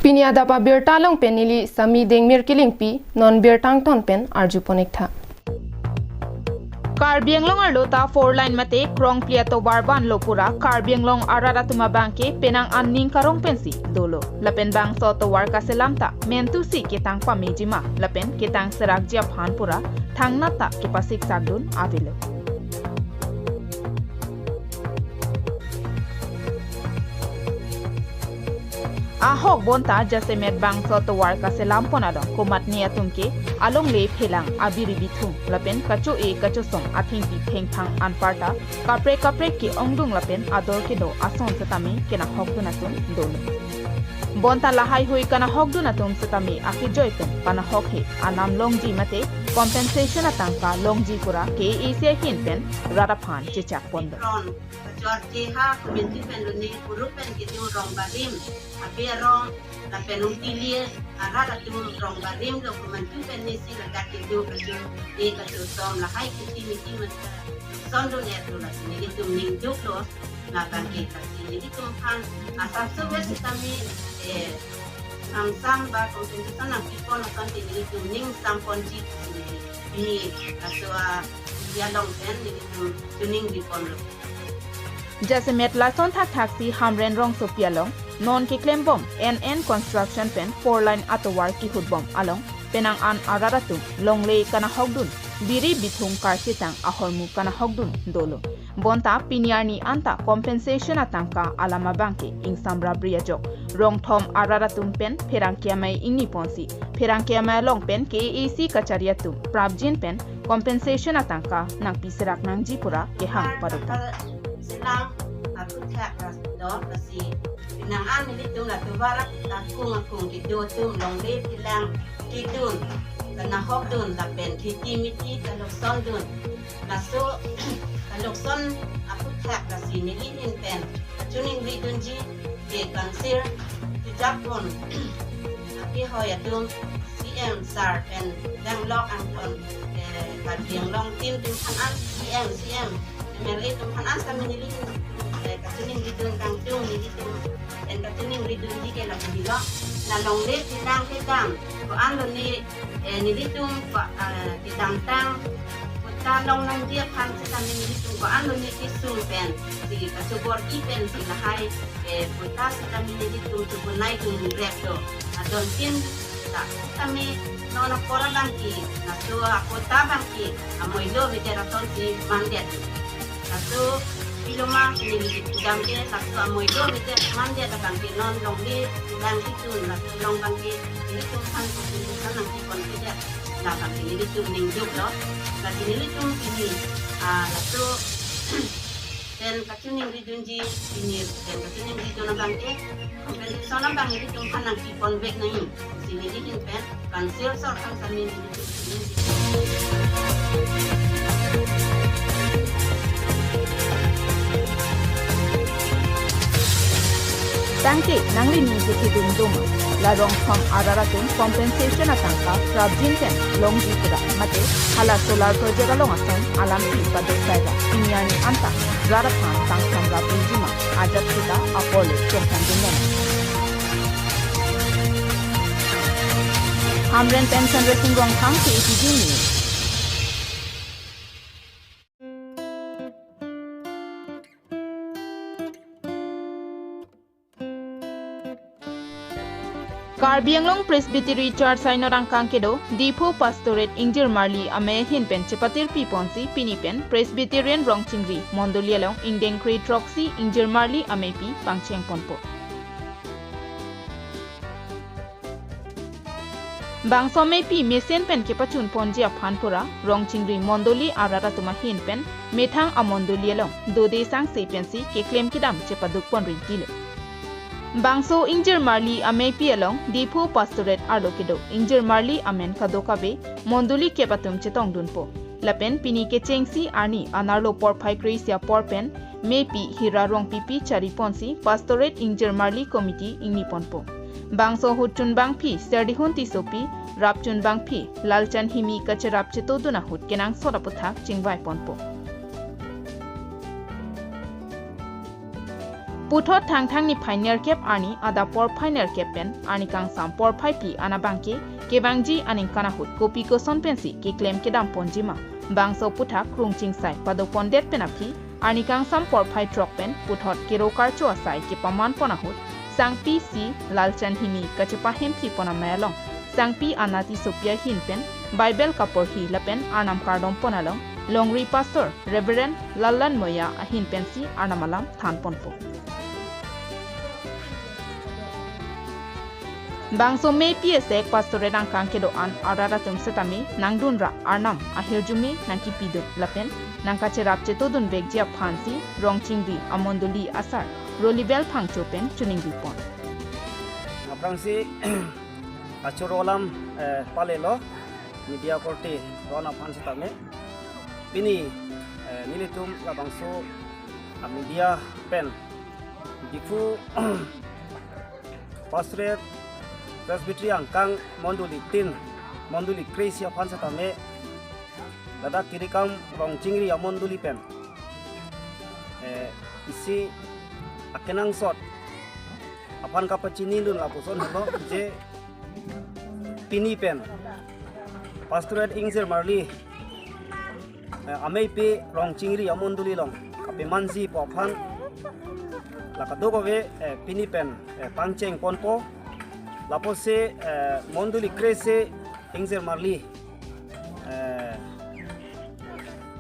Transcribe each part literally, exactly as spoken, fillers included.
Pini adap abirta along pen neli Sami Dengmir Kilingpi, non birta angton pen arjupon ik tha. Karbi Anglong arlo ta four lane mate krongpli atovar vanlo pura Karbi Anglong arat atum abang ke penang an ning karong pensi dolo. Lapen bangso atovar kaselam ta mentu si ketang pamejima lapen ketang serakji aphan pura thangnat ta kepasiksakdun avelo. Ahok bonta jasemet bangso atovar kaselampon along komatne atum ke alongle phelang, abiri bithung lapen kacho-e kachosong athengpi thengphang anparta kaprek kaprek ke-ongdung lapen ador kedo ason setame kenahokdun atum dolo. Bonta lahaihui kanahokdun atum setame akejoi pen panahok he anam longji mate compensation atangka longji pura K A A C ahin pen rat aphan chechakpon do. Ron, kachor cheha, komantu pen lone, kurup pen kitu rong barim, api arong, lapen ung tili, arat atum rong barim lo, komantu pen nesi ladak kitu kachor, e kachor som, lahai kheti miti mata, son do ne tu lasi nelitum ningduk lo, labang ke lasi nelitum aphan, asap so wes kami, eh, samsam ba compensation nangpipon ason ke nelitum ning samponji, ini, laso a, ya long pen nelitum tuning dipon lo. Jasemet lason thakthak si Hamren rongsopi along non keklembom N N Construction pen four lane atovar kehutbom along penang an arat atum longle kanahokdun, biri bithung karchetang ahormu kanahokdun dolo. Bonta pini arni anta compensation atangka alam abang ke ingsamra bri ajok rongthom arat atum pen pherangke amei ingniponsi pherangke amei along pen K A A C kachari atum prapjin pen compensation atangka nangpiserak nangji pura kehang padopon. Selang aku thak ras do lasi nang an nelitum la tubarak akung akung kitu atum longle phelang kidun, kanahokdun lapen kheti miti kalokson dun. Laso kalokson aku thak lasi neli ahin pen kachiningri dunji ke kangsir tijapon api hoi atum C M sir pen danglok angton, eh, Karbi Anglong team atum aphan an C M, C M, M L A atum aphan an kami neli, eh, kachiningri dun kangtung nelitum, en kachiningri dunji ke lapu bilo, la longle phelang kedam, ko-an lone, eh, nelitum ko, eh, kedamtang patta long nangji aphan setame nelitum ko-an lone kesung pensi kachobor-i pensi lahai, eh, patta setame nelitum chobor-i dun rep do. Adon tin ta setame non apor abang ke, laso apatta abang ke amoilo avedet ason si mandet. Laso pilo ma neli kedam ke, laso amoilo avedet mandet abang ke non longle kedam kitu, laso along abang ke nelitum aphan kachiningri nangkipon avedet, labang ke nelitum ningduk lo. Lasi nelitum pini, ah, laso pen kachiningri dunji, pini pen kachiningri dun abang ke, compensation abang nelitum aphan nangkipon vek nangji. Si neli ahin pen, kangsir sor kang sami nelitum. Tangte, nangli ning kethedung do ma? La rongthom arat atum compensation atangka prapjin pen longji pura mate hala solar project along ason alampi padosai ra pini arni anta rat aphan tang samrap unji ma, ajat seta apor le chongthang dun nang. Hamren pen Chandra Sing Rongphar, K A T V News. Karbi Anglong Presbytery Church Synod angkang kedo, Diphu Pastorate Ingjirmarli Amei ahin pen chepatirpi ponsi pini pen Presbyterian Rongchingri Mondoli along ingdeng kre throksi Ingjirmarli Ameipi pangcheng ponpo. Bangso ameipi mesen pen kepachun ponji aphan pura Rongchingri Mondoli arat atum ahin pen methang amondoli along dode sangse pensi keklem kedam chepaduk pon rinti lo. Bangso Ingjirmarli Ameipi along Diphu Pastorate arlo kedo Ingjirmarli amen kadokave mondoli kep atum chetong dunpo. Lapen pini kechengsi arni anerlo porphai kre-isi apor pen Meipi Hira Rongpipi chari ponsi Pastorate Ingjirmarli Committee ingni ponpo. Bangso ahut chunbangpi Serdihun Tissopi, rap chunbangpi Lalchan Himi kacherap chetodun ahut kenangsot aputhak chingvai ponpo. Puthot Thangthang niphai nerkep arni adap porphai nerkep pen arni kangsam porphai phli an abangke kevangji aningkan ahut kopi koson pensi keklem kedam ponjima, bangso aputhak krungching sai pado pondet pen aphi arni kangsam porphai throk pen puthot kero karcho asai kepaman pon ahut Sangpi C Lalchan Himi kachepahemphi pon amei along Sangpi Anna Tissopi ahin pen Bible kaporhi lapen Arnam kardom pon along longri Pastor Reverend Lallan Moya ahin pensi Arnam alam than ponpo. Bangso mei P S A Pastorate angkang kedo-an arat atum setame nangdunra Arnam ahirjume nangkipidun lapen nangkacherap chetodun vekji aphansi Rongchingri amondoli asar Rolivel Phangcho pen choningri pon. Aphrangsi kachoro alam, eh, palelo media korte ron aphan setame. Pini, eh, nelitum labangso, ah, media pen Diphu Pastorate Presbytery angkang mondoli tin, mondoli kre-isi aphan setame ladak Tirikam Rongchingri amondoli pen, eh, isi akenangsot aphan kapachinidun lapuson helo je pini pen Pastorate Ingjir Marli, eh, ameipi Rongchingri amondoli along kapemanji pu aphan la kadokave, eh, pini pen, eh, pangcheng ponpo. Lapusi, eh, mondoli kre-isi Ingjir Marli, eh,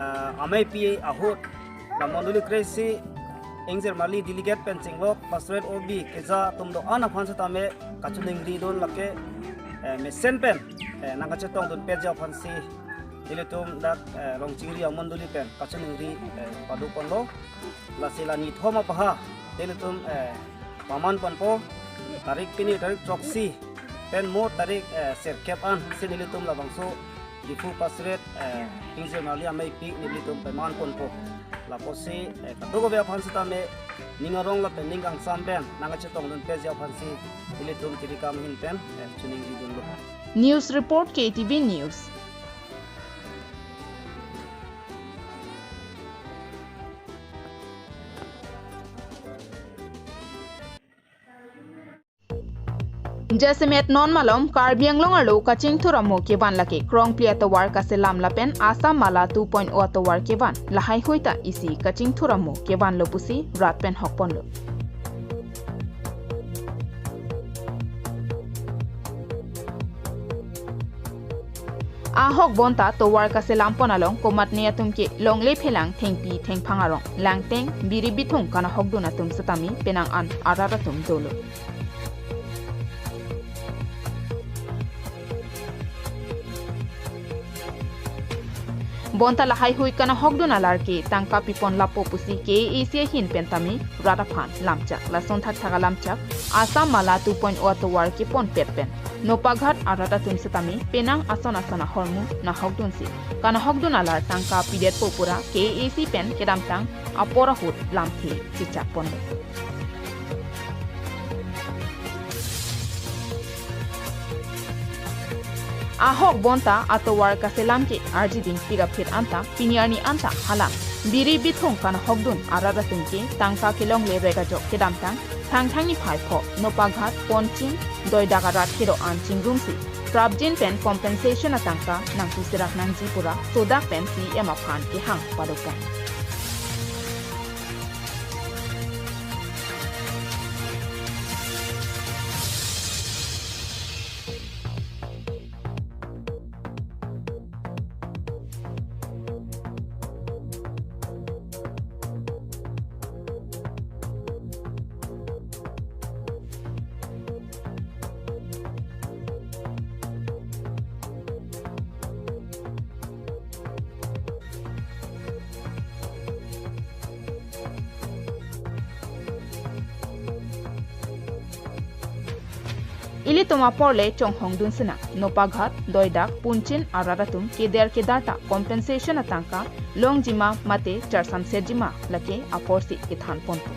ah, ameipi ahut la mondoli kre-isi Ingjir Marli delegate pen chenglok Pastorate O B keja atum do-an aphan setame kachoningridun lake, eh, mesen pen, eh, nangkachetongdun peji aphansi nelitum dak, eh, Rongchingri amondoli pen kachoningri, eh, pado ponlo. Lasi la nithom apaha nelitum, eh, paman ponpo, tarik pini tarik throksi pen mo tarik, eh, sirkep ansi nelitum labangso Diphu Pastorate, eh, Ingjir Marli ameipi nelitum paman ponpo. Lapusi, eh, kadokave aphan setame ning arong lapen ning kangsam pen nangkachetongdun peji aphansi nelitum Tirikam ahin pen, eh, choningridunlo. News report, K T V News. Jasemet non malom Karbi Anglong arlo kachingthur amo kevan lake krongpli atovar kaselam lapen Assam Mala two point o atovar kevan lahaihui ta isi kachingthur amo kevanlo pusi rat pen hokponlo. Ahok bonta tovar kaselam pon along komatne atum ke longle phelang thengpi thengphang arong, langteng, biri bithung kanahokdun atum setame penang an arat atum dolo. Bonta lahaihui kanahokdun alar ke tangka pipon lapo pusi K A A C ahin pen tame rat aphan lamchak. Lason thakthak alamchak Assam Mala two point o atovar keponpet pen Nopaghat arat atum setame penang ason ason ahormu nahokdunsi kanahokdun alar tangka pidetpo pura K A A C pen kedamtang apor ahut lamthe chechak ponlo. Ahok bonta atovar kaselam ke arjiding pik aphi anta pini arni anta hala biri bithung kanahokdun arat atum ke tangka kelongle rek ajok kedamtang Thangthang niphai pho Nopaghat, Ponchin, Doidak arat kedo-an chingrumsi prapjin pen compensation atangka nangtusirak nangji pura sodak pen C E M aphan kehang padopon. Ilitum apor le chonghongdun sina, Nopaghat, Doidak, Ponchin arat atum keder keder ta compensation atangka longjima mate charsamsetjima lake aporsi kethan ponpo.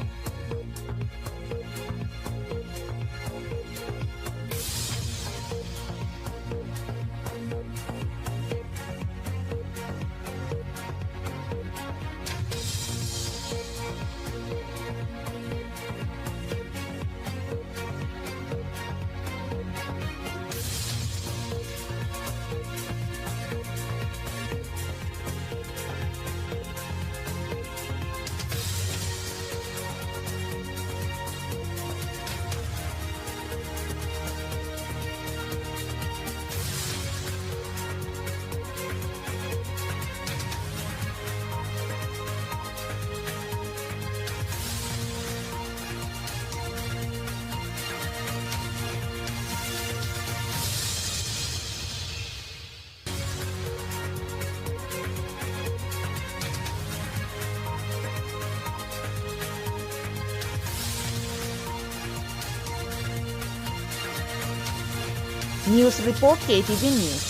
News report, K T V News.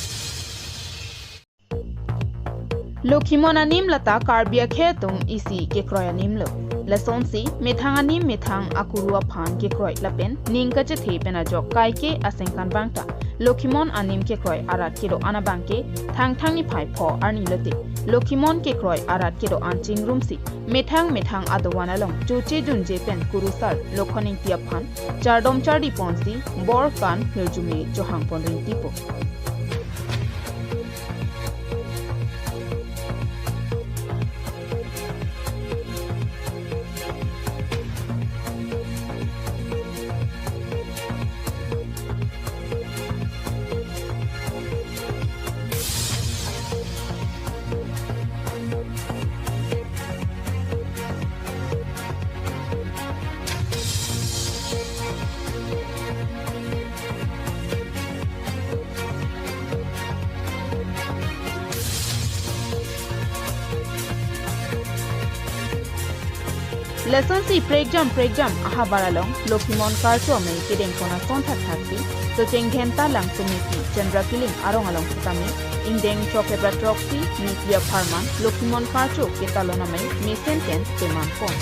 Lokhimon anim lata Karbi akhei atum isi kekroi anim lo. Lasonsi methang anim methang akuru aphan kekroi lapen ning kachethe pen ajok kaike asengkan bangta Lokhimon anim kekroi arat kedo-an abangke Thangthang niphai pho arni lote Lokhimon kekroi arat kedo-an chingrumsi methang methang adovan along choche junje pen kurusar Lokhon Ingti aphan chardom chardi ponsi bor kan hirjume johang pon ringtipo. Lasonsi prekjam prekjam ahavar along Lokhimon karcho amei kedeng pon ason thakthak si Socheng Dhenta Langso Mepi Chandra Killing arong along setame ingdeng chok kepra throksi Mepi apharman Lokhimon karcho ketalon amei mesen pen peman pon.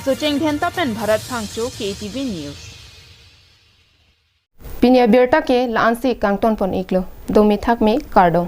Socheng Dhenta pen Bharat Phangcho, K T V News. Pini abirta ke la-ansi kangton pon iklo. Domi thakmi, kardom.